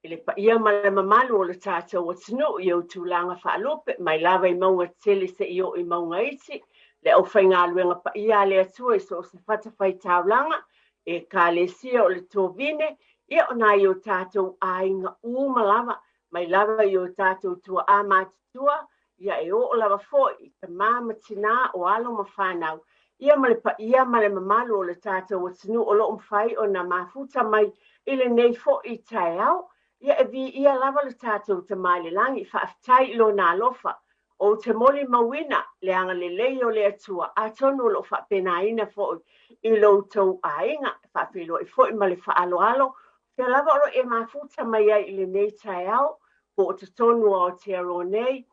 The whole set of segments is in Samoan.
I le paia ma le mamalu o le tatou atunuu i ou tulaga faalupe, mai lava i mauga tetele seia oo i mauga iti, le aufaigaluega paia a le Atua i so o se fatafaitaulaga, Ekalesia o le Tovine, ia o nai o tatou aiga uma lava, mai lava i o tatou tuaa matutua, ia e oo lava foi i tama ma tinā, o alo ma fanau, ia ma le paia ma le mamalu o le tatou atunuu o lo o mafai ona mafuta mai i lenei foi taeao. Ia e viia lava le tatou Tama i le Lagi, faafetai i Lona alofa. Ou te molimauina le agalelei o le Atua, atonu o lo o faapenaina foi i lo outou aiga. E faafeiloai foi ma le faaaloalo, fea lava o lo o e mafuta mai ai i lenei taeao, po o totonu o Aotearoa nei,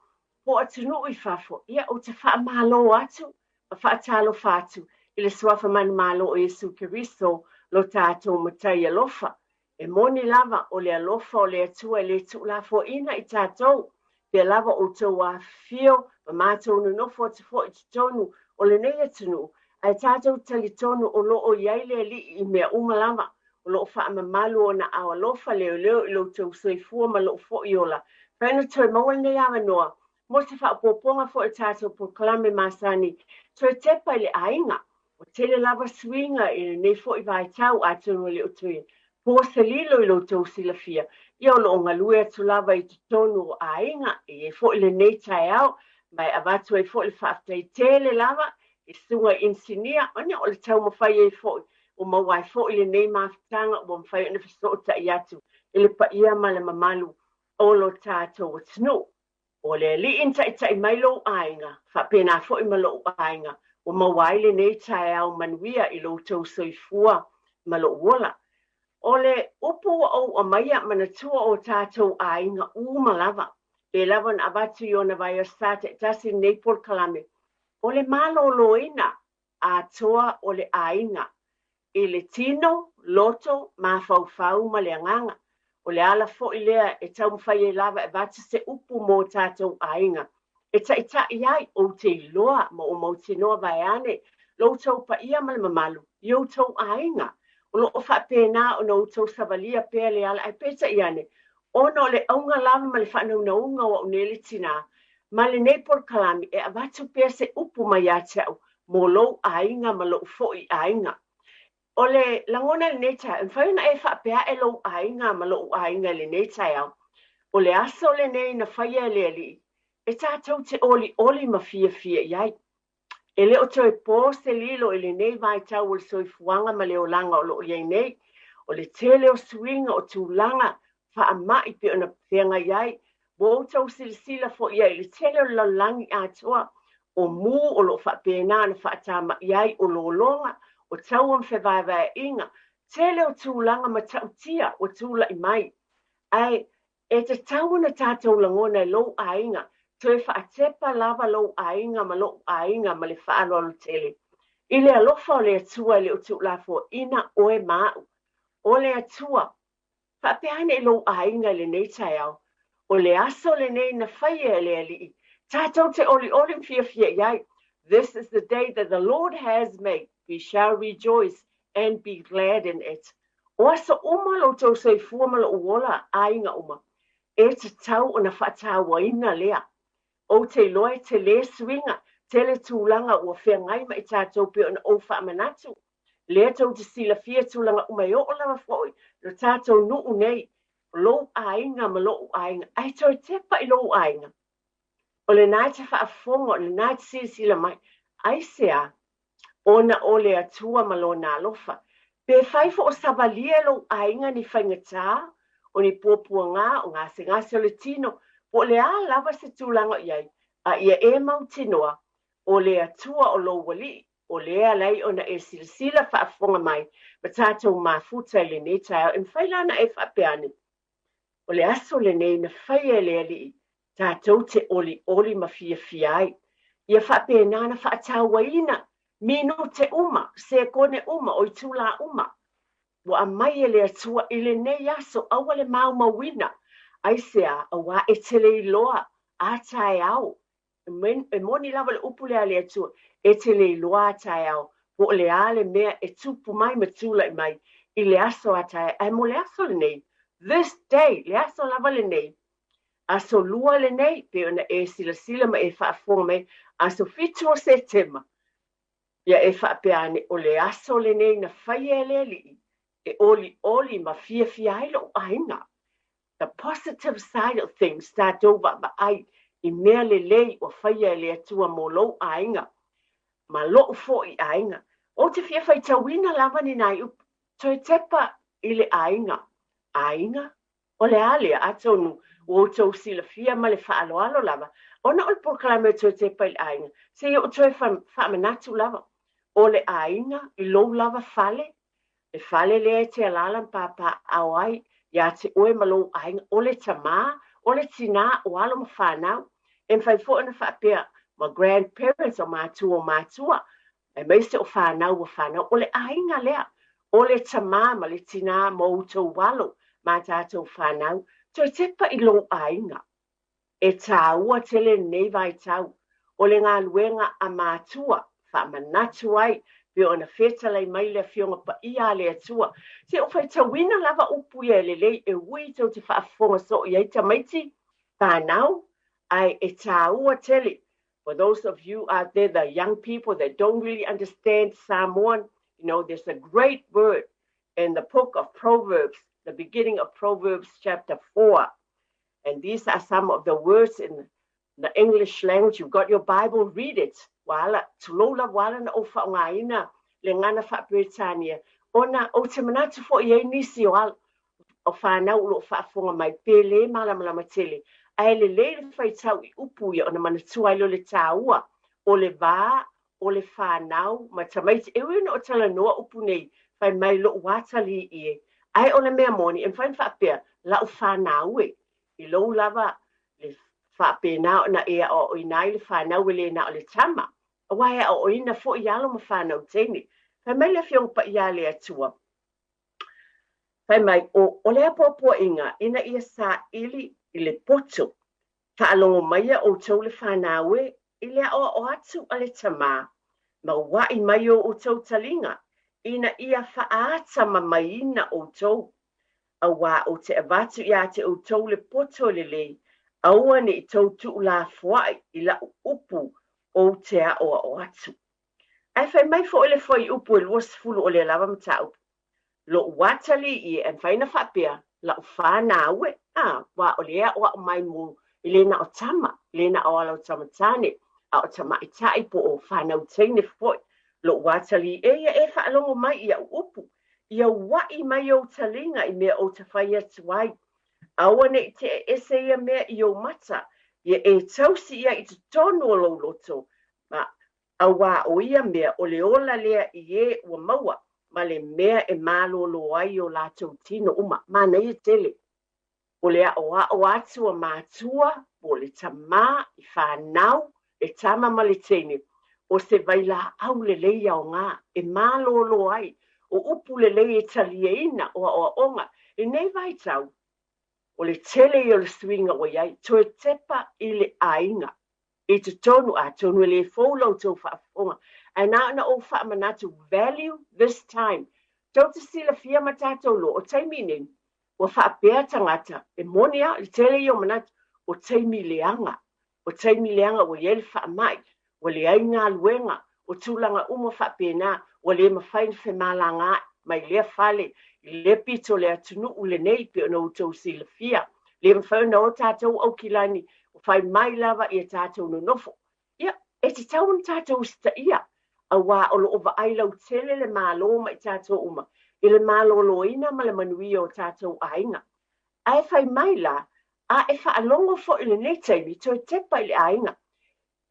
po o atunuu i fafo, ia ou te faamalo atu ma faatalofa atu i le Suafa Manumalo o Iesu Keriso, lo tatou Matai alofa. E moni lava, o le alofa o le Atua e le tuulafoaiina i tatou, pea lava outou afifio ma matou nonofo atu foi i totonu o lenei atunuu, ae tatou talitonu o lo o i ai le Alii i mea uma lava, o lo o faamamalu ona ao alofa leoleo i lo outou soifua ma lou foi ola. Fai ona toe maua lenei avanoa mo se faaopoopoga foi o tatou polokalame masani, toe tepa i le aiga. Ua tele lava suiga i lenei foi vaitau, atonu e le o toe po se lilo i lo outou silafia, ia o lo o galue atu lava i totonu o aiga, e i ai foi lenei taeao, ma e avatu ai foi le faafetai tele lava i susuga i inisinia, ona o le taumafai ai foi ua maua ai foi lenei mafutaga ua mafai ona fesootai atu i le paia ma le mamalu o lo tatou atunuu. O le Alii na taitai mai lou aiga, faapena foi ma lou aiga, ua maua ai lenei taeao manuia i lo outou soifua ma lou ola. O le upu ua ou aumaia, manatua o tatou aiga uma lava, pe lava ona avatu i ona vaiaso taitasi lenei polokalame, o le maloloina atoa o le aiga, i le tino, loto, mafaufau ma le agaga. O le ala foi lea e taumafai ai lava e avatu se upu mo tatou aiga e taitai ai, ou te iloa ma ou mautinoa vaeane lo outou paia ma le mamalu i outou aiga. O lo o faapena ona outou savalia pea le ala, ae peitai ane, ona o le auga lava ma le faanaunauga o au nei le tinā, ma lenei polokalame e avatu pea se upu mai ia te au mo lou aiga ma lou foi aiga. O le lagona i lenei taeao, e mafai ona e faapea ae lou aiga ma lou aiga i lenei taeao, o le aso lenei na faia e le Alii, e tatou te olioli ma fiafia i ai. E le o toe po se lilo i lenei vaitau o le soifuaga ma le olaga o lo o i ai nei. O le tele o suiga o tulaga faamai pei ona feagai ai. Ua outou silasila foi i ai i le tele o le lalolagi atoa o mu o lo o faapena ona faatamaia ai o lologa, o taua ma fevaevaeaiga, tele o tulaga matautia ua tulai mai. Ae e tatau ona tatou lagona e lou aiga, toe faatepa lava lou aiga ma lou aiga ma le faaaloalo tele i le alofa o le Atua e le o tuulafoaiina oe ma au. O le Atua Faapea ane i lou aiga i lenei taeao, o le aso lenei na faia e le Alii, tatou te olioli ma fiafia i ai. This is the day that the Lord has made, we shall rejoice and be glad in it. O aso uma lo outou soifua ma lou ola, aiga uma, e tatau ona faatauaina lea. Ou te iloa e tele suiga, tele tulaga ua feagai ma i tatou pei ona ou faamanatu. Lea tou te silafia tulaga uma e oo lava foi lo tatou nuu nei, o lou aiga ma lou aiga, ae toe tepa i lou aiga. O lena e te faafofoga, o lena e te silasila mai. Aisea? Ona o le Atua ma Lona alofa. Pe fai foi o savalia e lou aiga ni faigata, o ni puapuaga, o gasegase o le tino, po o le a lava se tulaga o i ai, a ia e mautinoa, o le Atua o lou Alii, O lea e ala ai ona e silasila faafofoga mai ma tatou mafuta i lenei taeao. E mafai la ona e faapea ane, O le aso lenei na faia e le Alii tatou te olioli ma fiafia ai. Ia faapena ona faatauaina minute uma, sekone uma, o itulā uma ua aumai e le Atua i lenei aso, aua le maumauina. Aisea? Auā e te le iloa a taeao E moni lava le upu lea a le Atua, e te le iloa a taeao po o le a le mea e tupu mai ma tulai mai i le aso a taeao. Ae mo le aso lenei, This day, le aso lava lenei, aso Lua lenei, pei ona e silasila ma e faafofoga mai, aso 7 o Setema, ia e faapea ane, o le aso lenei na faia e le Alii e olioli ma fiafia ai lou aiga. The positive side of things, tatou vaavaai i mea lelei ua faia e le Atua mo lou aiga ma lou foi aiga. Ou te fia faitauina lava ni nai upu, toe tepa i le aiga. Aiga? O le a lea? Atonu ua outou silafia ma le faaaloalo lava, ona o le polokalame o Toe Tepa i le Aiga, se i ou toe faamanatu lava, o le aiga i lou lava fale, le fale lea e te alaala ma papaaao ai iā te oe ma lou aiga, o le tamā, o le tinā, o alo ma fanau. E mafai foi ona faapea ma grandparents, o matua o matua, aemaise o fanau o fanau. O le aiga lea, o le tamā ma le tinā ma outou alo ma tatou fanau. Toe tepa i lou aiga. E tāua tele lenei vaitau o le galuega a matua, faamanatu ai pei ona fetalai mai le Afioga Paia a le Atua. Se ua faitauina lava upu ia e lelei e ui tou te faafofoga soo i ai tamaiti fanau, ae e tāua tele. For those of you out there, the young people that don't really understand Samoan, there's a great word in the book of Proverbs, the beginning of Proverbs chapter 4. And these are some of the words in the English language. You've got your Bible, read it. Ua ala, tulou lava, ua ala ona ou faaaogaina le gagana faa-Peretania, ona ou te manatu foi i ai nisi o alo o fanau o lo o faafofoga mai, pe le malamalama tele, ae lelei le faitau i upu ia ona manatua ai lea o le tāua o le va o le fanau ma tamaiti. E ui ona o talanoa upu nei, fai mai lou atalii e, ae o le mea moni, e mafai ona faapea, lau fanau e, i lou lava le faapena ona e aoaoina ai le fanau e le na o le tama, aua e aoaoina foi alo ma fanau teine. Fai mai le Afioga Paia a le Atua, fai mai, o lea poapoaʻiga ina ia saili i le poto, faalogo maia ʻoutou le fanau e, i le aʻoaʻo atu a le tamā, ma uaʻi mai o ʻoutou taliga, ina ia faatamamaiina ʻoutou, auā ou te avatu iā te ʻoutou le poto e lelei, aua ne i tou tuulafoaʻi i laʻu upu ou te aʻoaʻo atu. Ae fai mai foi le fuaiupu e 20 o lea lava mataupu, Loʻu atalii e, e mafai ona faapea, laʻu fanau e, a, aua o le aʻoaʻo mai mo, e le na o tama, e le na o alo tama tāne, a o tamaitaʻi po o fanau teine foi. Loʻu atalii e ia e faalogo mai i aʻu upu, ia uaʻi mai ou taliga i mea ou te fai atu ai. Aua ne i teʻe ese ia mea i ou mata, ia e tausi ia i totonu o lou loto, ma auā ʻo ia mea o le ola lea i ē ua maua ma le mea e malōlō ai o lātou tino uma. Manaia tele o le aʻoaʻo atu a matua po o le tamā i fanau, le tama ma le teine, o se vailaau lelei aoga e malōlō ai, o upu lelei e taliaina o aʻoaʻoga i nei vaitau, o le tele ia o le suiga ua i ai, toe tepa i le aiga. I totonu, atonu e le fou la outou faafofoga, ae na ona ou faamanatu, value this time. Tou te silafia ma tatou loa, o taimi nei, ua faapea tagata, e moni lava, le tele ia o manatu, o taimi leaga, o taimi leaga ua i ai le faamai, ua leai galuega, o tulaga uma faapena, ua le mafai ona femalagaai mai lea fale i lea pito o le atunuu lenei, pei ona outou silafia. Le mafai ona o tatou Aukilani, ua fai mai lava ia tatou nonofo. Ia, e tatau ona tatou usitaia, auā o lo o vaai lautele le Malo ma i tatou uma i le malōlōina ma le manuia o tatou aiga. Ae fai mai la, a e faalogo foi i lenei taimi, toe tepa i le aiga.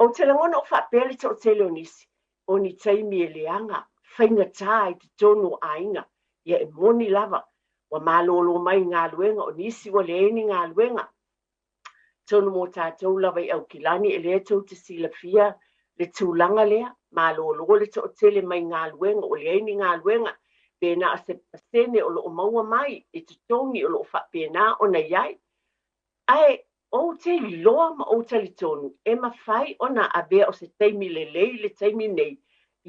Ou te lagona o faapea le toatele o nisi, o ni taimi e leaga, faigata i totonu o aiga, ia e moni lava, ua malōlō mai i galuega, o nisi ua leai ni galuega. Atonu mo tatou lava i Aukilani, e lea tou te silafia le tulaga lea, malōlō le toatele mai galuega, ua leai ni galuega, pe na o se pasene o lo o maua mai i totogi o lo o faapena ona i ai. Ae ou te iloa ma ou talitonu e mafai ona avea o se taimi lelei le taimi nei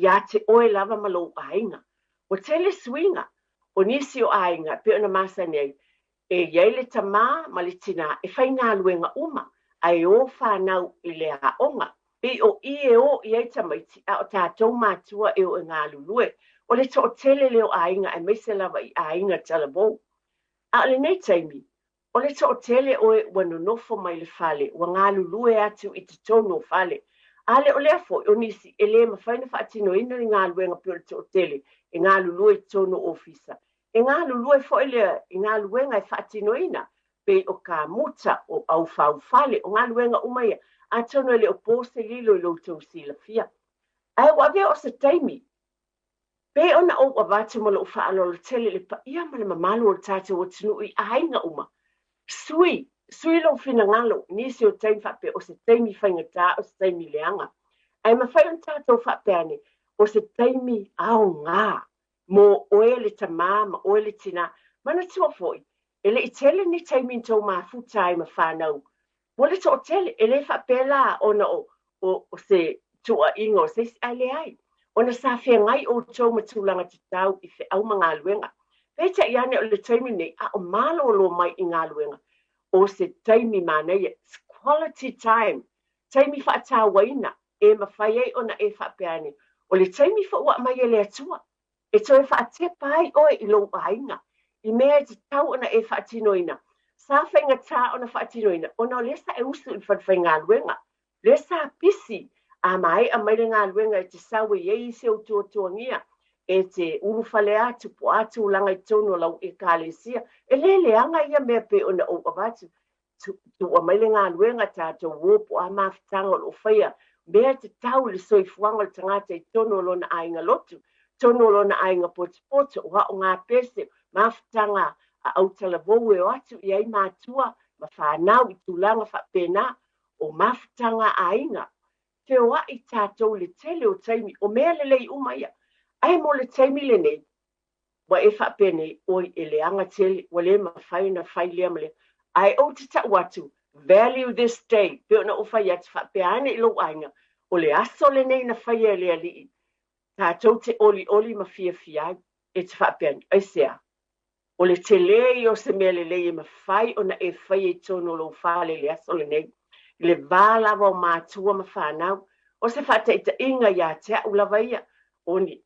iā te oe lava ma lou aiga. Ua tele suiga o nisi o aiga e pei ona masani ai. E i ai le tamā ma le tinā e faigaluega uma, ae o fanau i le aoga. Pei o i e o i ai tamaiti, a o tatou matua e o e galulue. O le toatele lea o aiga aemaise lava i aiga talavou. A o lenei taimi, o le toatele o e ua nonofo mai le fale, ua galulue atu i totonu o fale. A le o lea foi, o nisi e le mafai ona faatinoina le galuega pei o le toatele e galulue i totonu o ofisa. E galulue foi lea i galuega e faatinoina, pei o kamuta, o aufaufale, o galuega uma ia. Atonu e le o po se lilo i lo outou silafia. Ae ua avea o se taimi, pei ona ou avatu ma lou faaaloalo tele i le paia ma le mamalu o le tatou atunuu i aiga uma. Sui, sui lou finagalo, nisi o taimi faapea o se taimi faigata, o se taimi leaga. Ae mafai ona tatou faapea ane, o se taimi aoga mo oe le tamā ma oe le tinā. Manatua foi, e le i tele ni taimi na tou mafuta ai ma fanau. Mo le toatele, e le faapea la ona o se tuuaiga o se isi, ae leai, ona sa feagai outou ma tulaga tatau i feau ma galuega. Peitai ane o le taimi lenei, a o malolo mai i galuega, o se taimi manaia, it's quality time, taimi faatauaina, e mafai ai ona e faapea ane, o le taimi foi ua aumai e le Atua, e toe faatepa ai oe i lou aiga, i mea e tatau ona e faatinoina. Sa faigata ona faatinoina, ona o lea sa e usu i le falefaigaluega, lea sa pisi, a maea mai le galuega e te sau e i ai isi ou tuatuagia, e te ulufale atu po o a tulaga i totonu o lau ekalesia. E le leaga ia mea pei ona ou avatu, tuua mai le galuega, tatou o po o a mafutaga o lo o faia, mea e tatau i le soifuaga o le tagata i totonu o lona aiga lotu, totonu o lona aiga potopoto, o aoga pese, mafutaga a autalavou e o atu i ai matua ma fanau i tulaga faapena, o mafutaga a aiga. Feoai tatou i le tele o taimi, o mea lelei uma ia. Ae mo le taimi lenei, ua e faapea nei, oi e leaga tele, ua le mafai ona fai lea ma lea. Ae ou te tau atu, value this day, pei ona ou fai atu faapea ane i lou aiga, o le aso lenei na faia e le Alii, tatou te olioli ma fiafia ai, e te faapea ane, aisea? O le tele ia o se mea lelei e mafai ona e faia i totonu o lou fale i le aso lenei, i le va lava o matua ma fanau, o se faataitaiga ia te au lava ia, o ni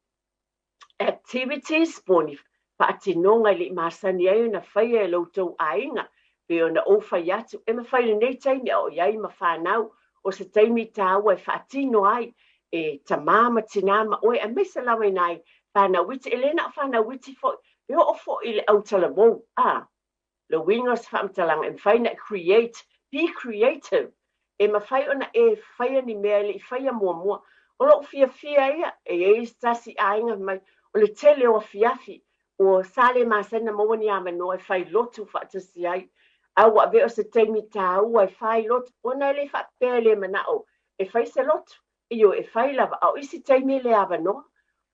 activities po o ni faatinoga e le i masani ai ona faia e lo outou aiga, pei ona ou fai atu, e mafai i lenei taimi a o i ai ma fanau, o se taimi tāua e faatino ai e tamā ma tinā ma oe, aemaise lava i nai fanau iti, e le na o fanau iti foi, e oo foi i le autalavou, a. Le uiga o se faamatalaga, e mafai ona create, be creative, e mafai ona e faia ni mea e le i faia muamua. O lou fiafia ia, e i ai se tasi aiga fai mai, o le tele o afiafi, ua sa le masani ona maua ni avanoa e fai lotu faatasi ai, a ua avea o se taimi tāua e fai lotu, ona e le faapea e le manao e fai se lotu, Ioe, e fai lava, a o isi taimi e le avanoa,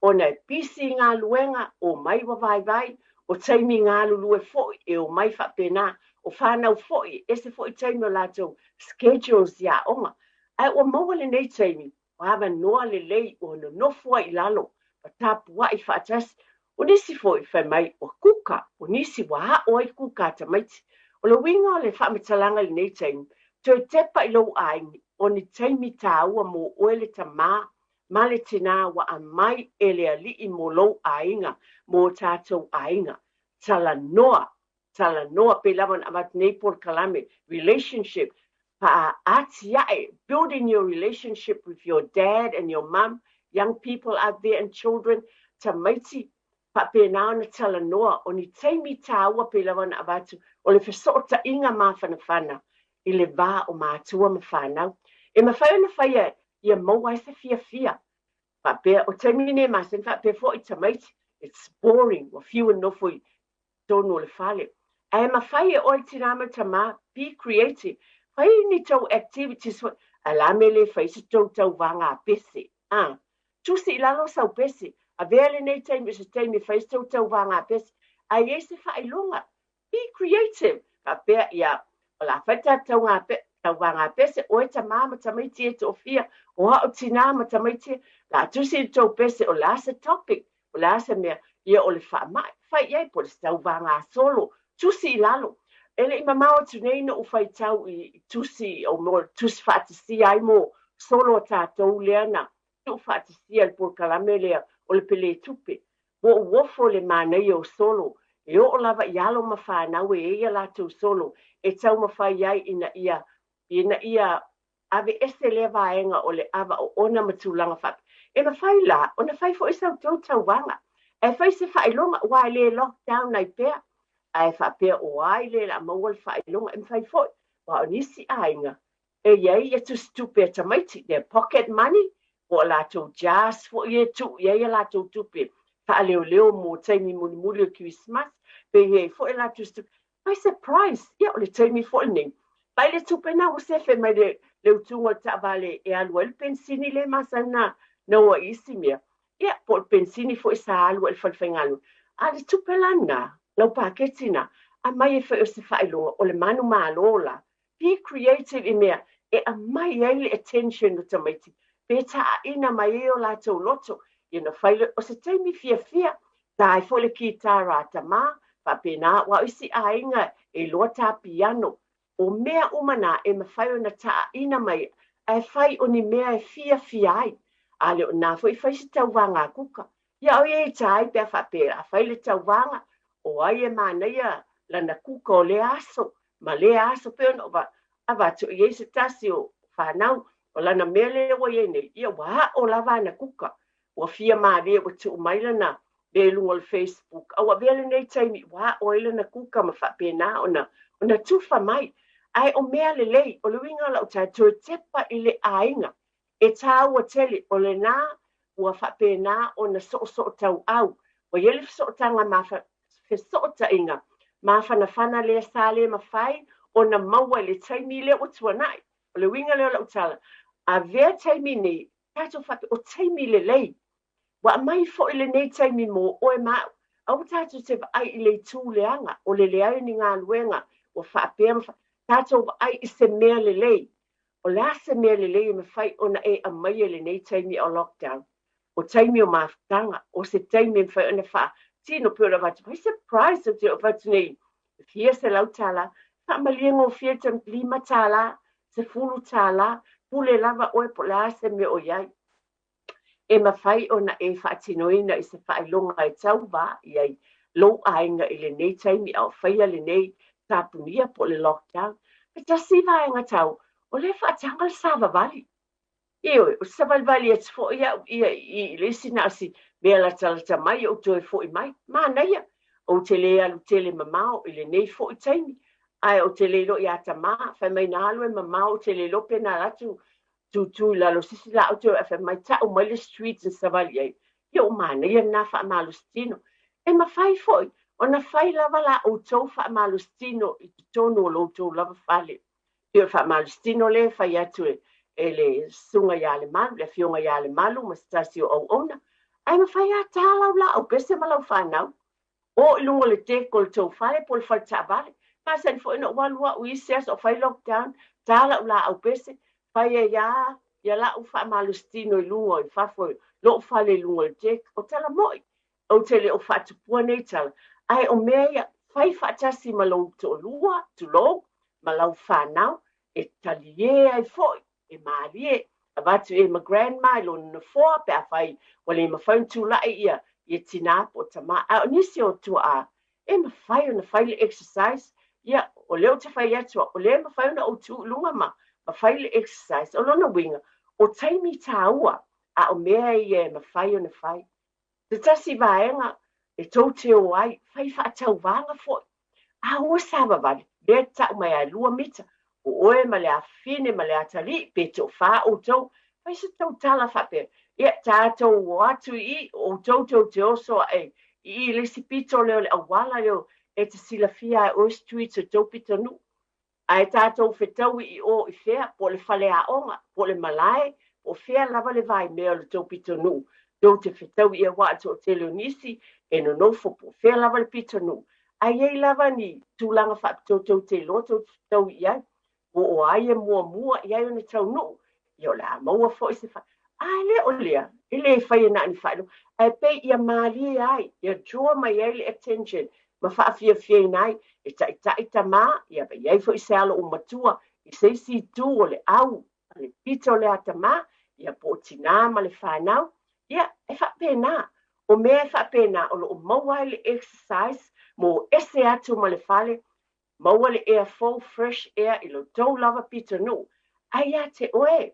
ona e pisi i galuega, omai ua vaivai, o taimi galulue foi e omai faapena, o fanau foi, e ese foi taimi o latou schedules i aoga. Ae ua maua lenei taimi, o avanoa lelei ua nonofo ai i lalo, ma tapuai faatasi. O nisi foi, fai mai, ua kuka, o nisi ua aʻo ai kuka a tamaiti. O le uiga o le faamatalaga i lenei taimi, toe tepa i lou aiga, o ni taimi tāua mo oe le tamā ma le tinā ua aumai e le Alii mo lou aiga, mo tatou aiga. Talanoa, talanoa, pei lava ona avatu nei polokalame, relationship, atiae, building your relationship with your dad and your mum, young people out there and children, tamaiti, faapena ona talanoa, o ni taimi tāua pei lava ona avatu, o le fesootaiga mafanafana i le va o matua ma fanau. E mafai ona faia ia maua ai se fiafia. Faapea, o taimi nei masani faapea foi tamaiti, it's boring, ua fiu e nofo i totonu o le fale. Ae mafai e oe le tinā ma le tamā, be creative. Fai ni tou activities foi, ae o le a mea e le fai ai se tou tauvaga pese, a? Tusi i lalo sau pese, avea lenei taimi o se taimi e fai ai se tou tauvaga pese, ae i ai se faailoga. Be creative. Faapea, ia, o le a fai le tatou tauvaga pese, oe tamā ma tamaiti e toafia, o au tinā ma tamaiti, o le a tusi i le tou pese, o le a se topic, o le a se mea, ia o le faamai, fai i ai, po o le tauvaga solo, Tusi i lalo. E le i mamao atu nei na ou faitau i tusi o mo tusi faatasia ai mo solo a tatou lea na tuufaatasia le polokalame lea o le pele tupe. Ua ou ofo i le manaia o solo e oo lava i alo ma fanau e i ai a latou solo e taumafai ai ina ia aveese lea vaega o le ava oona ma tulaga faapea. E mafai la ona fai foi sa outou tauvaga ae fai se faailoga, aua e le lockdown ai pea, ae faapea o ai le la maua le faailoga. E mafai foi, aua o nisi aiga e i ai ia tusitupe a tamaiti, their pocket money, po o latou jars foi e tuu i ai a latou tupe faaleoleo mo taimi mulimuli o Kerisimasi, pe i ai foi latou tusitupe. Fai surprise, ia o le taimi foi lenei. Fai le tupe na ua sefe mai le utuga o le taavale e alu ai le penisini le masani na ua i isi mea. Ia, po o le penisini foi sa alu ai le falefaigaluega. A le tupe la lena, lau paketi na, aumai e fai o se faailoga o le manumalo la. Be creative i mea e aumai ai le attention o tamaiti, pe taina mai ai o latou loto. Ia na fai o se taimi fiafia, ta ai foi le kitara a tamā, faapena, aua o isi aiga e iloa ta piano. O mea uma na e mafai ona taina mai, ae fai o ni mea e fiafia ai. A le o na foi fai se tauvaga a kuka. Ia o ia i ta ai pe a faapea a fai le tauvaga, o ai e manaia lana kuka o lea aso, ma lea aso pe ona avatu i ai se tasi o fanau, o lana mea lea ua i ai nei, ia ua ao lava ana kuka. Ua fia malie ua tuu mai lana mea i luga o le Facebook. A ua avea lenei taimi ua ao ai lana kuka ma faapena ona tufa mai. Ae o mea lelei, o le uiga o lau tala, toe tepa i le aiga. E tāua tele, o lena ua faapena ona soosoo tauau. Ua i ai le fesootaga ma fesootaiga mafanafana lea sa le mafai ona maua i le taimi lea ua tuanai. O le uiga lea o lau tala, avea taimi nei, tatou faapea, o taimi lelei. Ua aumai foi lenei taimi mo oe ma au. Aua tatou te vaai i le itu leaga, o le leai o ni galuega, ua faapea ma tatou vaai i se mea lelei. O le a se mea lelei e mafai ona e aumaia i lenei taimi o lockdown? O taimi o mafutaga, o se taimi e mafai ona faatino pei ona avatu. Fai surprise ou te avatu nei, fia $100, faamalie gofie $5, $10, pule lava oe po o le a se mea o i ai. E mafai ona e faatinoina i se faailoga e tauva i ai lou aiga i lenei taimi a o faia lenei tapunia po o le lockdown. E tasi vaega tau, o lea faataga le savavali. Ioe, o se savalivali atu foi au ia i le isi na o si mea latalata mai ou toe foi mai. Manaia, ou te le alu tele mamao i lenei foi taimi. Ae ou te le iloa ia tamā, fai mai na alu e mamao ou te le iloa pe na alu atu tutu i lalo sisi la ou te fai mai tau mai le street na savali ai. Ia ua manaia lena faamalositino. E mafai foi ona fai lava la outou faamalositino i totonu o lo outou lava fale. Pei o le faamalositino lea e fai atu e le susuga ia Lemalu, le afioga ia Lemalu ma se tasi o auauna. Ae mafai lava ta lau laau pese ma lau fanau. O i luga o le deck o le tou fale po o le fale taavale. Masani foi ona ou alu au i isi aso o fai lockdown, ta lau laau pese, fai ai lava ia lau faamalositino i luga i fafo, lou fale i luga o le deck. O tala moi, ou te le o faatupua nei tala, ae o mea ia, fai faatasi ma lou toalua, tulou, ma lau fanau, e talie ai foi, e malie. Avatu e ma grandma i lona nofoa, pe a fai ua le mafai ona tulai ia tinā po o tamā. A o nisi o tuaa, e mafai ona fai le exercise. Ia, o lea ou te fai atu, o lea e mafai ona ou tu i luga ma fai le exercise. O lona uiga, o taimi tāua, a o mea ia e mafai ona fai. Se tasi vaega e tou te o ai, fai faatauvaga foi. A ua savavali, lea tau mai a 2 mita, o oe ma le afafine ma le atalii, pe toafa outou, fai se tautala faapea. Ia, tatou o atu i i, outou tou te oso ae i i le isi pito lea o le auala lea e te silafia ai oe streets o tou pitonuu. Ae tatou fetaui i o i fea, po o le faleaoga, po o le malae, po o fea lava le vaimea o le tou pitonuu. Tou te fetaui i aua o le toatele o nisi e nonofo po o fea lava le pitonuu. Ae i ai lava ni tulaga faapitoa tou te iloa tou te fetaui i ai. Po o ai e muamua i ai ona taunuu, ia o le a maua foi se A le o lea, e le faia na o ni faailoga. Ae pei ia malie ai, ia draw mai ai le attention. ma faafiafiaina ai e taʻitaʻi tamā, ia ma i ai foi se alo ua matua i se isi itu o le au a le pito lea a tamā, ia po o tinā ma le fanau, ia e faapena. O mea e faapena o loo maua ai le exercise mo ese atu ma le fale, maua le ea fou, fresh air i lo tou lava pitonuu, ae ia te oe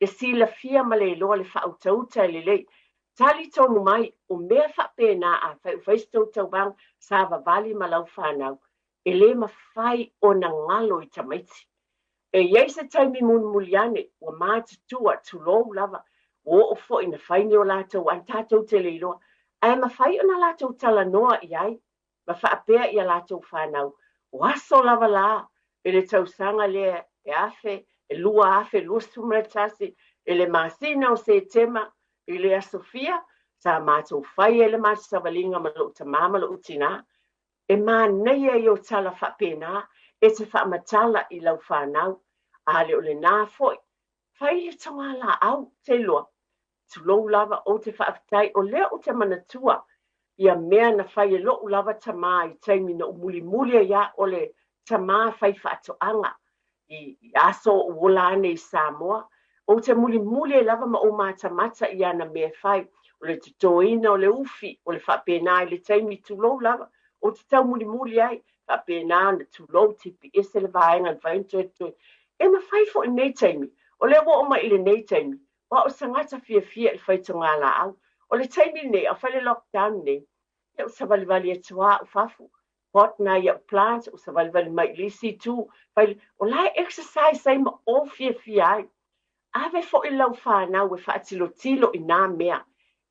le silafia ma le iloa le faautauta e lelei. Talitonu mai, o mea faapena afai ua fai se tou tauvaga savavali ma lau fanau, e lē mafai ona galo i tamaiti. E i ai se taimi mulimuli ane ua matutua, tulou lava, ua oo foi ina fai ni o latou ana, tatou te le iloa, ae mafai ona latou talanoa i ai ma faapea i a latou fanau, o aso lava la i le tausaga lea e 2021 i le masina o Setema i le aso fia, sa matou fai ai le matou savaliga ma lou tamā ma lou tinā. E manaia ia o tala faapena e te faamatala i lau fanau, a le o lenā foi, fai le togalaau, te iloa, tulou lava, ou te faafetai, o lea ou te manatua ia mea na fai e loʻu lava tamā i taimi na ou mulimuli ai a o le tamā fai faatoaga i aso o ou ola ane i Samoa. Ou te mulimuli ai lava ma ou matamata i ana mea e fai, o le totoina o le ufi, o le faapena i le taimi, tulou lava, ou te taumulimuli ai, faapena ona tulou tipi ese le vaega na fai ona toe totoina. E mafai foi i lenei taimi, o lea ua oo mai i lenei taimi, o au se tagata fiafia i le fai togalaau. O le taimi lenei, a fai le lockdown lenei, ia ou savalivali atu lava au fafo, pot nai au plants, ou savalivali mai i le isi itu, fai, o la e exercise ai ma ou fiafia ai. Ave foi lau fanau e faatilotilo i nā mea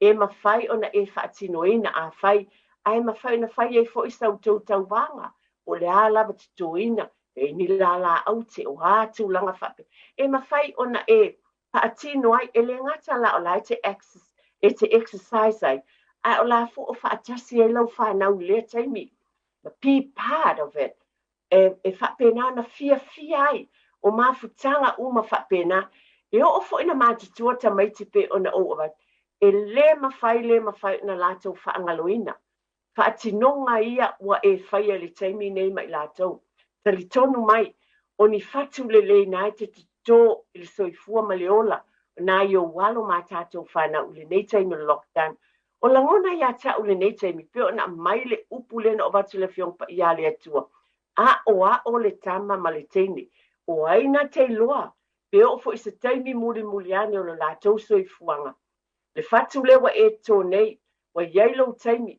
e mafai ona e faatinoina afai, ae mafai ona fai ai foi sa outou tauvaga, po o le a lava totoina, e ni lalaau te o a tulaga faapea, e mafai ona e faatino ai, e le gata la o la e te e te exercise ai, ae o la foi o faatasi ai lau fanau i lea taimi, ma be part of it, e faapena ona fiafia ai, o mafutaga uma faapena. E oo foi ina matutua tamaiti pei ona ou avatu, e lē mafai, lē mafai ona latou faagaloina faatinoga ia ua e faia i le taimi nei ma i latou. Talitonu mai, o ni fatu lelei na e te toto i le soifua ma le ola o nai ou alo ma tatou fanau i lenei taimi o le lockdown. O lagona ia te au i lenei taimi, pei ona aumai le upu lea na ou avatu i le Afioga Paia a le Atua, aʻoaʻo le tama ma le teine, o ai na te iloa, pe oo foi i se taimi mulimuli ane o lo latou soifuaga. Le fatu lea ua e toto nei, ua i ai lou taimi.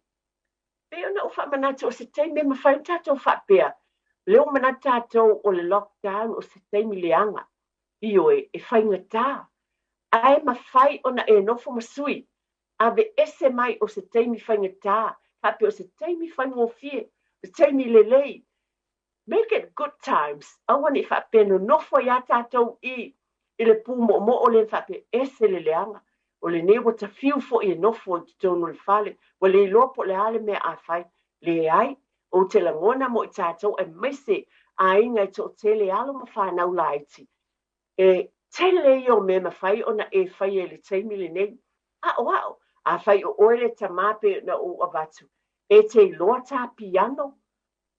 Pei ona ou faamanatu, o se taimi e mafai ona tatou faapea, lea ua manatu tatou o le lockdown o se taimi leaga, ioe, e faigata, ae mafai ona e nofo ma sui, aveese mai o se taimi faigata, faapea o se taimi faigofie, o se taimi lelei. Make it good times, aua ne i faapea nonofo ai lava tatou i i le pumoomoo lea faapea ese le leaga, o lenei ua tafiu foi e nofo i totonu o le fale, ua le iloa po o le a le mea a fai. Leai, ou te lagona mo i tatou aemaise aiga e toatele alo ma fanau laiti, e tele ia o mea e mafai ona e faia i le taimi lenei. Aʻoaʻo, afai o oe le tamā pei ona ou avatu, e te iloa tā piano,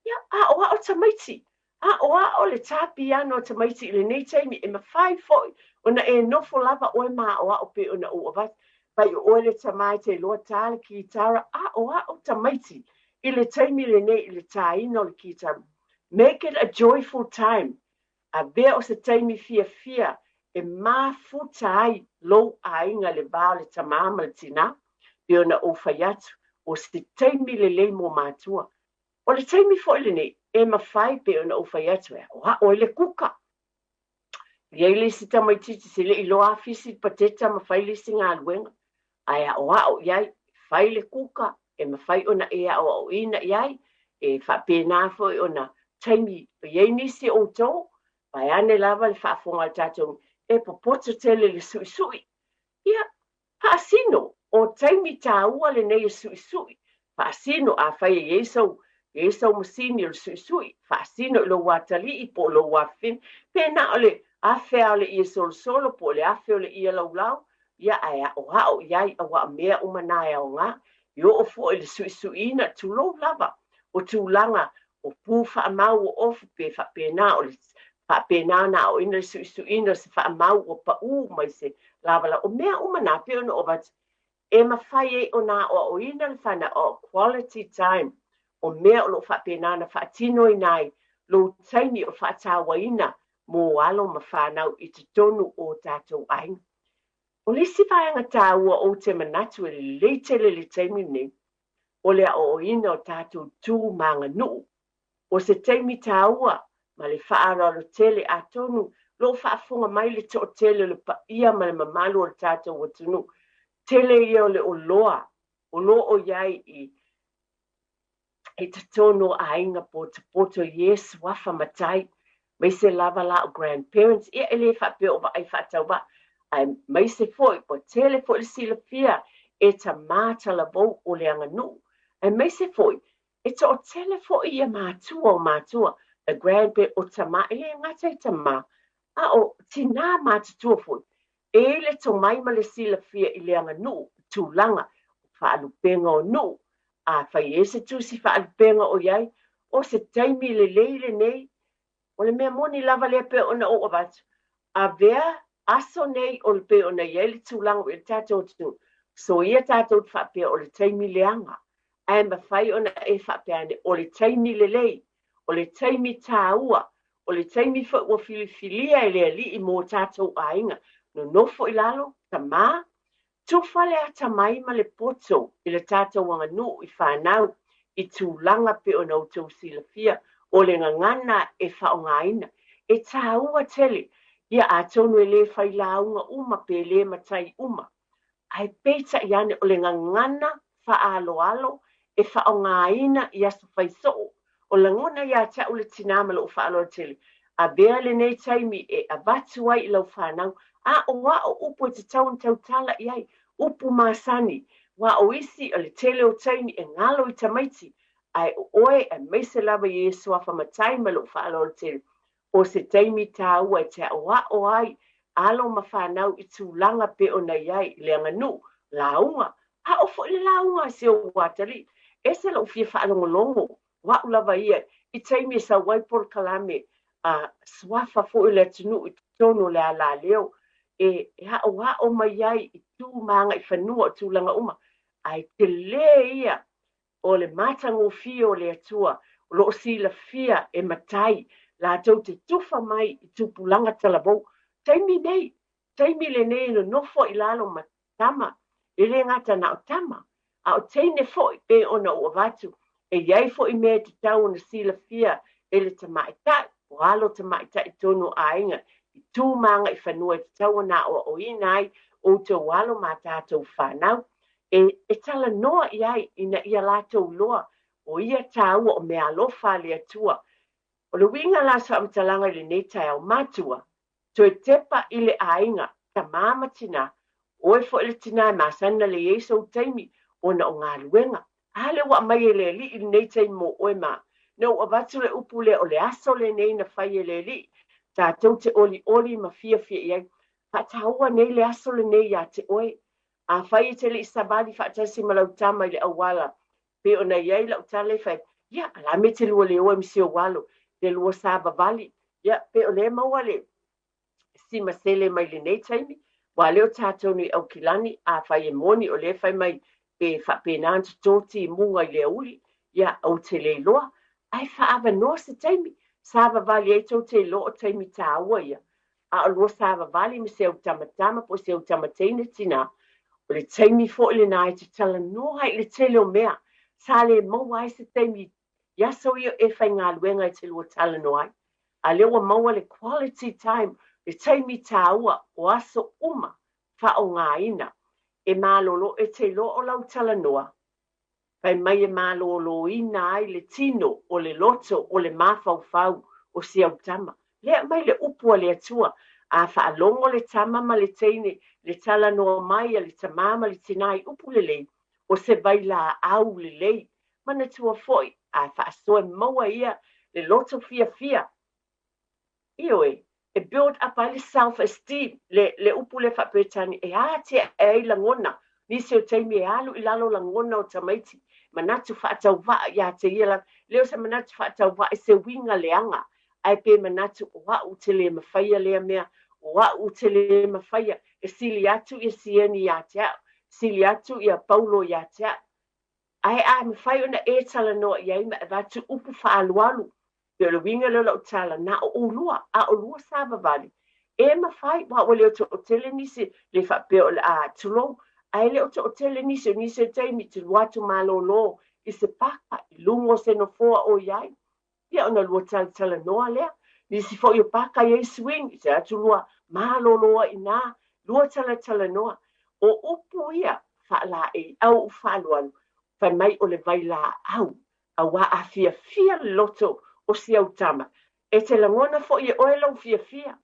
ia, aʻoaʻo tamaiti, aʻoaʻo le tā piano a tamaiti i lenei taimi, e mafai foi ona e nofo lava oe ma aʻoaʻo pei ona ou avatu. Fai o oe le tamā e te iloa tā le kitara, aʻoaʻo tamaiti i le taimi lenei i le tāina o le kitara. Make it a joyful time. Avea o se taimi fiafia e mafuta ai lou aiga i le va o le tamā ma le tinā, pei ona ou fai atu, o se taimi lelei mo matua. O le taimi foi lenei, e mafai pei ona ou fai atu e aʻoaʻo ai le kuka. E i ai le isi tamaitiiti se le i iloa afisi le pateta ma fai le isi galuega, ae aʻoaʻo i ai, fai le kuka, e mafai ona e aʻoaʻoina i ai, e faapena foi ona taimi e i ai nisi o outou, vaeane lava le faafofoga a le tatou, e popoto tele i le suʻisuʻi. Ia, faasino, o taimi tāua lenei e suʻisuʻi, faasino, afai e i ai sau, i ai sau masini o le suʻisuʻi, faasino i lou atalii po o lou afafine, pe na o le afe lava o le ie solosolo po o le afe o le ie laulau, ia, ae aʻoaʻo i ai, aua o mea uma na e aoga. E oo foi i le suisuiina, tulou lava, o tulaga o pu faamau o ofu pe faapena, o le faapena ona aoaoina le suisuiina o se faamau ua pau mai se lavalava. O mea uma na, pei ona ou avatu, e mafai ai ona aoaoina le fanau, o quality time, o mea o lo o faapena ona faatinoina ai lou taimi o faatauaina mo alo ma fanau i totonu o tatou aiga. O le isi vaega taua ou te manatu e lelei tele i le taimi lenei, o le aoaoina o tatou tu ma aganuu. O se taimi taua ma le faaaloalo tele, atonu o lo o faafofoga mai le toatele o le paia ma le mamalu o le tatou atunuu, tele ia o le oloa o lo o i ai i i totonu o aiga potopoto i e suafa matai, maise lava la o grandparents, ia e le faapea o vaai faatauvaa, aemaise foi ua tele foi le silafia e tamā talavou o le aganuu, aemaise foi e toatele foi ia matua o matua, the grandparents, o tamā, e le gata i tamā, a o tinā matutua foi, e i ai le tomai ma le silafia i le aganuu, tulaga o faalupega o nuu, afai e i ai se tusi faalupega o i ai, o se taimi lelei lenei. O le mea moni lava lea pei ona ou avatu, avea aso nei o le pei ona i ai le tulaga ua i ai le tatou atunuu, soia tatou te faapea o le taimi leaga, ae mafai ona e faapea ane o le taimi lelei, o le taimi taua, o le taimi foi ua filifilia e le Alii mo tatou aiga. Nonofo i lalo, tamā, Tufa le atamai ma le poto i le tatou aganuu i fanau i tulaga pei ona outou silafia o le gagana e faaaogaina. E taua tele ia atonu e le fai lauga uma pe le matai uma, ae peitai ane o le gagana faaaloalo e faaaogaina i aso fai soo. O lagona ia te au le tinā ma lou faaaloalo tele, avea lenei taimi e avatu ai i lau fanau, aʻoaʻo upu e tatau ona tautala i ai, upu masani, aua o isi o le tele o taimi e galo i tamaiti, ae o oe, aemaise lava i e suafa matai ma lou faaaloalo tele, o se taimi taua e te aʻoaʻo ai alo ma fanau i tulaga pei ona i ai i le aganuu, lauga, aʻo foi le lauga a si ou atalii. Ese lou fia faalogologo, o a'u lava ia i taimi e sau ai polokalame a suafa foi o le atunuu i totonu o le alaleo e aʻoaʻo mai ai i tu ma agaifanua o tulaga uma, ae tele ia o le matagofie o le Atua o lo o silafia e matai latou te tufa mai i tupulaga talavou. Taimi nei, taimi lenei e nonofo i lalo ma tama, e le gata na o tama, a o teine foi pei ona ou avatu, e i ai foi mea e tatau ona silafia e le tamaitai, o alo tamaitai i totonu o aiga, i tu ma agaifanua e tatau ona aoaoina ai outou alo ma a tatou fanau, e, e talanoa i ai ina ia latou iloa o ia taua o meaalofa a le Atua. O le uiga la o se faamatalaga i lenei taeao, matua, toe tepa i le aiga, tamā ma tinā, oe foi le tinā e masani ona lei ai sou taimi ona o galuega. A lea ua aumai e le Alii lenei taimi mo oe ma na ou avatu le upu lea o le aso lenei na fai e le Alii tatou te olioli ma fiafia i ai. Faataua nei le aso lenei ia te oe. Afai e te le i savali faatasi ma lau tama i le auala pei ona i ai lau tala e fai, ia, a la me te lua le oe ma si ou alo, te lua savavali, ia, pei o lea e maua le simasele mai lenei taimi, aua lea o tatou nei Aukilani, afai e moni o lea e fai mai e faapena ona toto timuga i le aoauli, ia, ou te le iloa, ae faaavanoa se taimi, savavali ai tou te iloa o taimi taua ia, a o lua savavali ma se au tamatama po o se au tamateine tinā, o le taimi foi lenā e te talanoa ai i le tele o mea, sa le maua ai se taimi i aso ia e faigaluega e te lua talanoa ai. A lea ua maua le quality time, le taimi taua o aso uma faaaogaina e malolo e te iloa o lau talanoa, fai mai e maloloina ai le tino o le loto o le mafaufau o si au tama. Lea aumai le upu a le Atua, a faalogo le tama ma le teine le talanoa mai a le tamā ma le tinā i upu lelei, o se vailaau lelei. Manatua foi, a faasoa e maua ia le loto fiafia, Ioe, e build up ai le self esteem, le, le upu lea faa-Peretania, e atiae ai lagona Nisi o taimi e alu i lalo lagona o tamaiti, manatu faatauvaa ia te ia lava. E le o se manatu faatauvaa i se uiga leaga, ae pe manatu o au ou te le mafaia lea mea, o au ou te le mafaia, e sili atu ia Sieni ia te au, sili atu ia Paulo ia te au. Ae a mafai ona e talanoa i ai ma avatu upu faaalualu, pei o le uiga lea o lau tala, na o ulua, a o lua savavali, e mafai, aua ua le o toatele nisi, le faapea o le a, tulou, ae le o toatele nisi, o nisi o taimi te lua atu malolo i se paka, i luga o se nofoa o i ai, ia ona lua talatalanoa lea. Nisi foi o paka e i ai swing, se atu lua malolo ai i ina, lua talatalanoa. O upu ia faalaei au faalualu, fai mai o le vailaau, auā a fiafia le loto o si au tama, e te lagona foi e oe lou fiafia,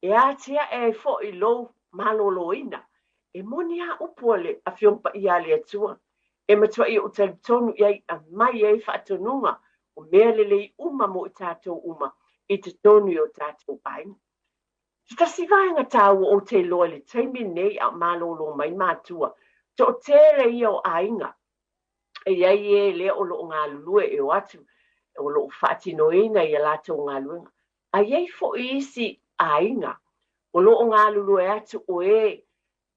e atiae ai foi lou maloloina. E moni a upu a le Afioga Paia a le Atua, e matuai ou talitonu i ai, aumai ai faatonuga o mea lelei uma mo i tatou uma i totonu i o tatou aiga. Se tasi vaega taua ou te iloa i le taimi lenei a o malolo mai matua, toatele ia o aiga e i ai e lea o lo o galulue e o atu o lo o faatinoina i a latou galuega. A i ai foi isi aiga o lo o galulue atu o e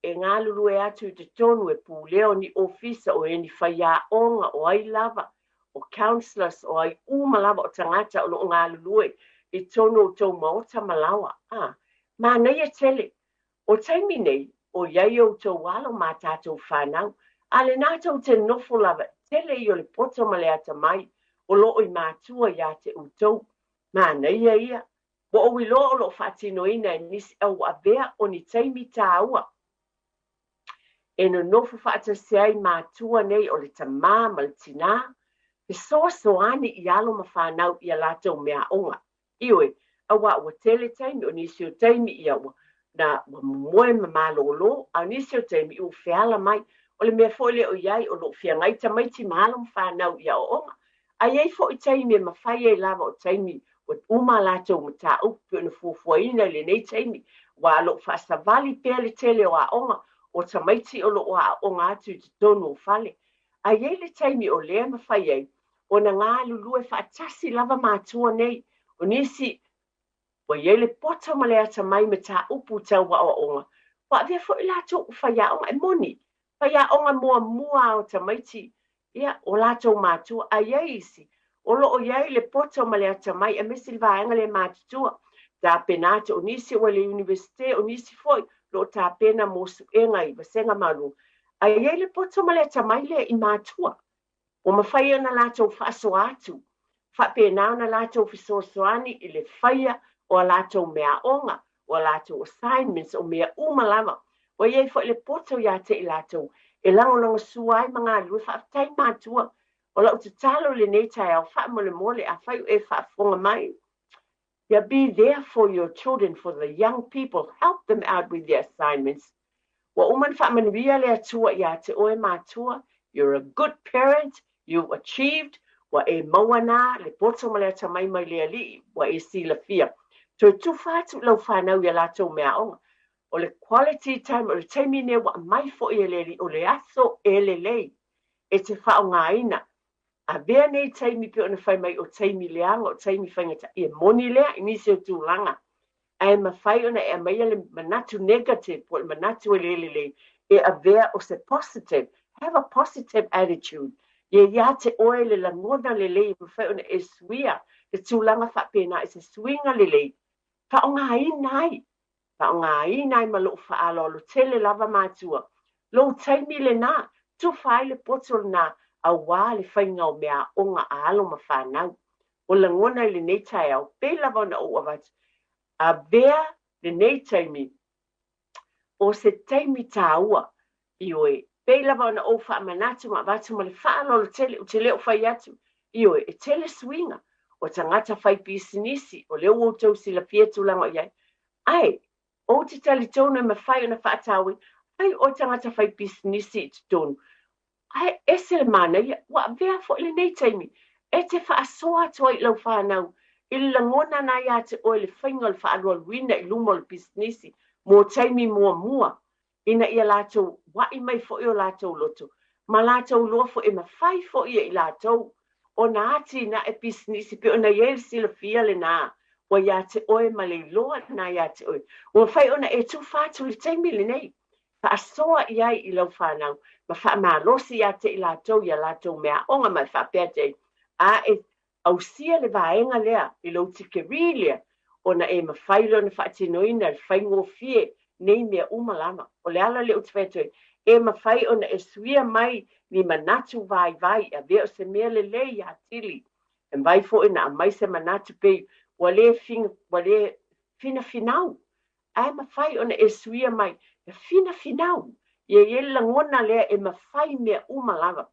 e galulue atu i totonu e pulea o ni ofisa o e ni faiaoga o ai lava o counsellors o ai uma lava o tagata o lo o galulue i totonu o outou maota ma laoa. A, manaia tele. O taimi nei, o i ai outou alo ma a tatou fanau, a lena tou te nofo lava, tele ia o le poto ma le atamai o lo o i matua ia te outou. Manaia ia. Ua ou iloa o lo o faatinoina e nisi au avea o ni taimi tāua e nonofo faatasi ai matua nei o le tamā ma le tinā, fesoasoani i alo ma fanau i a latou meaaoga. Ioe, auā ua tele taimi, o nisi o taimi ia ua, na, ua momoe ma malōlō, a o nisi o taimi ua feala mai. O le mea foi lea o i ai, o lo o feagai tamaiti ma alo ma fanau i aoaoga. A i ai foi taimi e mafai ai lava o taimi ua uma a latou mataupu pei ona fuafuaina i lenei taimi, aua o lo o faasavali pea le tele o aoga o tamaiti o lo o aooga atu i totonu o fale. A i ai le taimi o lea e mafai ai ona galulue faatasi lava matua nei, o nisi ua i ai le poto ma le atamai mataupu tau aoaoga, ua avea foi latou o faiaoga. E moni, faiaoga muamua a o tamaiti, ia, o latou matua, a i ai isi o lo o i ai le poto ma le atamai, aemaise le vaega lea matutua, tapena atu, o nisi ua i le Iunivesite, o nisi foi o lo o tapena mo suega i vasega maualuluga, a i ai le poto ma le atamai lea i matua. Ua mafai ona latou faasoa atu, faapena ona latou fesoasoani i le faia o a latou meaaoga, o a latou assignments, o mea uma lava. Ua i ai foi le poto ia te i latou e lagolagosua ai ma galulue. Faafetai matua. O lau tatalo i lenei taeao, faamolemole, afai o e faafofoga mai, ia be there for your children, for the young people, help them out with their assignments. Ua uma ona faamanuia le Atua ia te oe matua, you're a good parent, you've achieved, ua e maua na le poto ma le atamai mai le Alii, ua e silafia. Toe tufa atu i lau fanau i a latou meaaoga. O le quality time, o le taimi nei ua aumai foi e le Alii, o le aso e lelei e te faaaogaina. Avea nei taimi pei ona fai mai o taimi leaga, o taimi faigata, e moni lea i nisi o tulaga. Ae mafai ona e aumaia le manatu negative po o le manatu e le lelei e avea o se positive, have a positive attitude. Ia ia te oe le lagona lelei e mafai ona e suia le tulaga faapena i se suiga lelei, faaaogaina ai, faaaogaina ai ma lou faaaloalo tele lava matua. Lou taimi lena, tufa ai le poto lena auā le faiga o meaaoga a alo ma fanau. O lagona i lenei taeao, pei lava ona ou avatu, avea lenei taimi o se taimi tāua, ioe, pei lava ona ou faamanatu ma avatu ma le faaaloalo tele, ou te le o fai atu, ioe, e tele suiga o tagata fai pisinisi, o lea ua outou silafia tulaga o i ai, ae ou te talitonu e mafai ona faatauina, fai oe tagata fai pisinisi i totonu, Ae ese le manaia, ua avea foi lenei taimi e te faasoa atu ai i lau fanau i le lagona na ia te oe le faiga o le faalualuina i luma o le pisinisi mo taimi muamua. ina ia latou ua'i mai foi o latou loto ma latou iloa foi e mafai foi e i latou ona atinae pisinisi e pei ona i ai le silafia lena ua ia te oe ma le iloa lena ia te oe. Ua mafai ona e tufa atu i le taimi lenei, faasoa i ai i lau fanau ma faamalosi ia te i latou i a latou meaaoga ma e faapea atu ai, A e ausia le vaega lea i lou tikerii lea, ona e mafai lea ona faatinoina le faigofie nei mea uma lava. O le ala lea ou te fai atu ai, e mafai ona e suia mai ni manatu vaivai, avea o se mea lelei atili. E mafai foi ona aumai se manatu pei ua le ua le finafinau, ae mafai ona e suia mai e finafinau. Ia i ai le lagona lea e mafai mea uma lava.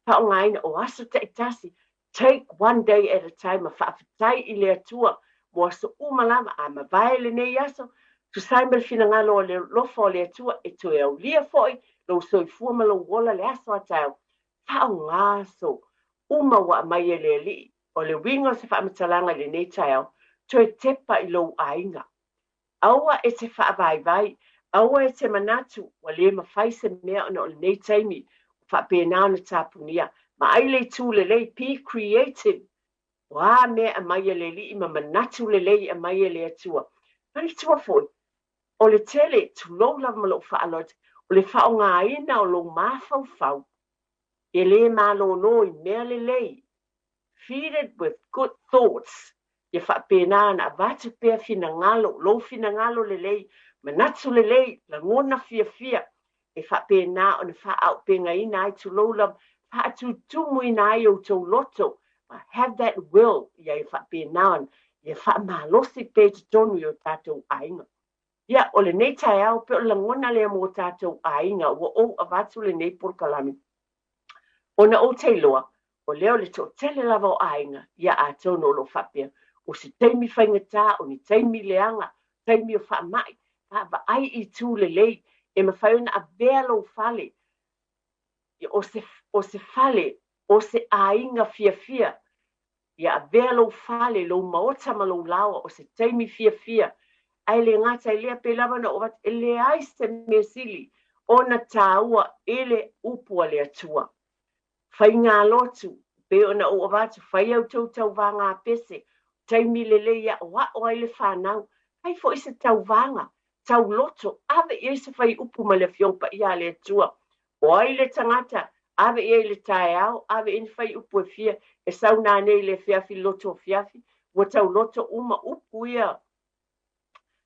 Faaaogaina o aso taitasi, take one day at a time, ma faafetai i le Atua mo aso uma lava, a mavae lenei aso, tusa ai ma le finagalo o le alofa o le Atua, e toe aulia foi lou soifua ma lou ola le aso a taeao. Faaaoga aso uma ua aumai e le Alii. O le uiga o se faamatalaga i lenei taeao, toe tepa i lou aiga. Aua e te faavaivai, aua e te manatu ua le mafai se mea ona o lenei taimi ua faapena ona tapunia. Vaai le itu lelei, be creative. O a mea e aumai e le Alii ma manatu lelei e aumai e le Atua. Manatua foi, o le tele, tulou lava ma lou faaaloalo, o le faaaogaina o lou mafaufau e le malolo i mea lelei, feed it with good thoughts, ia faapena ona avatu pea finagalo, lou finagalo lelei, manatu lelei, lagona fiafia, e faapena ona faaaupegaina ai, tulou lava, faatutumuina ai outou loto, have that will, ia faapena ona ia faamalosi pea i totonu i o tatou aiga. Ia, o lenei taeao, pei o le lagona lea mo tatou aiga, ua ou avatu lenei polokalame. Ona ou te iloa, o lea o le toatele lava o aiga, ia atonu o lo o faapea, o se taimi faigata, o ni taimi leaga, taimi o faamai, vaavaai i itu lelei, e mafai ona avea lou fale, o se, o se fale, o se aiga fiafia, Ia avea lou fale, lou maota ma lou laoa, o se taimi fiafia. Ae le gata i lea, pei lava ona ou avatu, e leai se mea sili ona taua i le upu a le Atua. Faigalotu, pei ona ou avatu, fai a outou tauvaga apese, taimi lelei e aʻoaʻo ai le fanau, fai foi se tauvaga tauloto, ave i ai se faiupu ma le Afioga Paia a le Atua. O ai le tagata, ave i ai i le taeao, ave i ai ni faiupu e fia, e sau nanei i le afiafi, loto afiafi, ua tauloto uma upu ia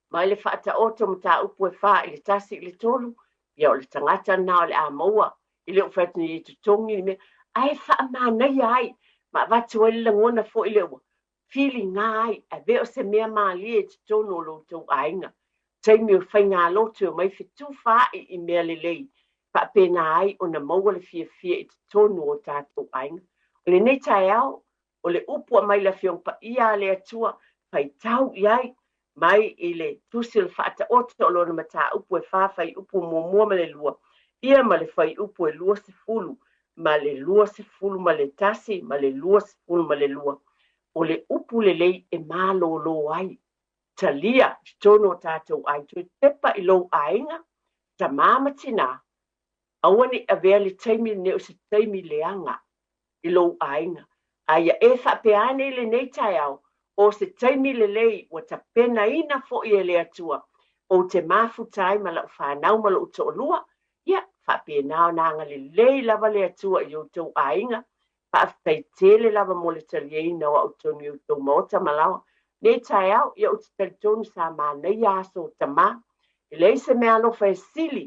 mai le Faataoto mataupu e 4 i le 1 i le 3, ia o le tagata lena o le a maua. E le o fai atu nei e totogi le mea, ae faamanaia ai ma avatu ai le lagona foi lea ua filiga ai, avea o se mea malie i totonu o lo outou aiga. Taimi o faigalotu e omai fetufaai i mea lelei, faapena ai ona maua le fiafia i totonu o tatou aiga. O lenei taeao, o le upu aumai le Afioga Paia a le Atua, faitau i ai, mai i le Tusi o le Faataoto o lona mataupu e 4 fuaiupu muamua ma le 2, ia ma le fuaiupu e 21 ma le 21 ma le 22. O le upu lelei e malōlō ai. Talia i totonu o tatou aiga. Toe tepa i lou aiga, tamā ma tinā, aua ne i avea le taimi lenei o se taimi leaga i lou aiga. A ia e faapea ane i lenei taeao, o se taimi lelei ua tapenaina foi e le Atua, ou te mafuta ai ma lau fanau ma lou toalua, ia, faapena ona agalelei lava le Atua i outou aiga. Faafetai tele lava mo le taliaina o au tonu i outou maota ma laoa. Nei taeao, ia ou te talitonu sa manaia aso o tamā. E leai se meaalofa e sili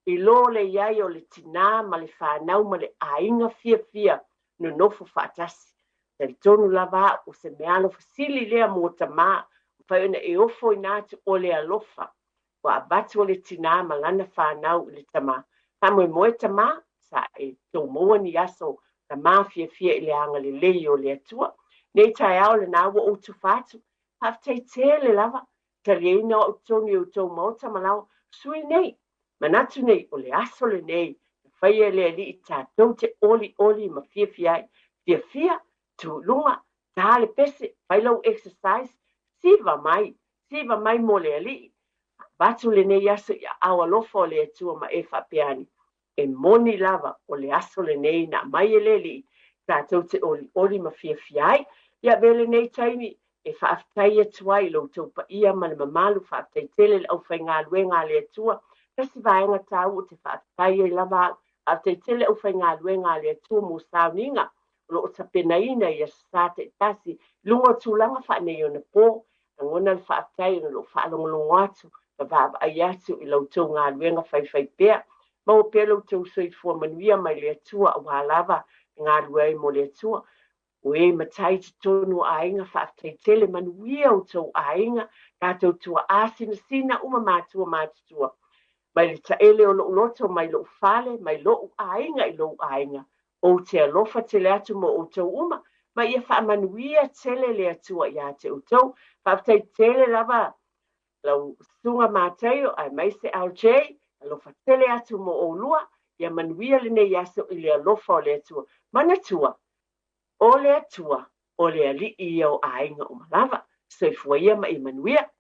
i lo le i ai o le tinā ma le fanau ma le aiga fiafia nonofo faatasi. Talitonu lava au o se meaalofa sili lea mo tamā, mafai ona e ofoina atu o le alofa ua avatu o le tinā ma lana fanau i le tamā. Faamoemoe tamā, sa e tou maua ni aso tamā fiafia i le agalelei o le Atua. Nei taeao lena ua ou tufa atu, faafetai tele lava, taliaina o au tonu i outou maota ma laoa, sui nei, manatu nei o le aso lenei na faia e le Alii tatou te olioli ma fiafia ai. Fiafia, tu i luga, ta le pese, fai lau exercise, siva mai, siva mai mo le Alii. Avatu lenei aso i aao alofa o le Atua ma e faapea ane, E moni lava o le aso lenei na aumai e le Alii tatou te olioli ma fiafia ai. Ia avea lenei taimi e faafetai atu ai i lo outou paia ma le mamalu, faafetai tele i le aufaigaluega a le Atua. Tasi vaega taua ou te faafetai ai lava au, faafetai tele le aufaigaluega a le Atua mo sauniga o lo o tapenaina i aso Sa taitasi i luga o tulaga faaneionapo. Lagona le faafetai ona o lo o faalogologo atu ma vaavaai atu i la outou galuega faifaipea. Maua pea lo outou soifua manuia mai le Atua aua lava e galue ai mo le Atua. O e matai i totonu o aiga, faafetai tele, manuia outou aiga, tatou tuaa sinasina uma matua matutua. Mai le taele o lou loto, mai lou fale, mai lou aiga i lou aiga. Ou te alofa tele atu mo outou uma, ma ia faamanuia tele le Atua ia te outou. Faafetai tele lava lau susuga Mataio aemaise LJ, alofa tele atu mo oulua, ia manuia lenei aso i le alofa o le Atua. Manatua, o le Atua, o le Alii ia o aiga uma lava. Soifua ia ma ia manuia.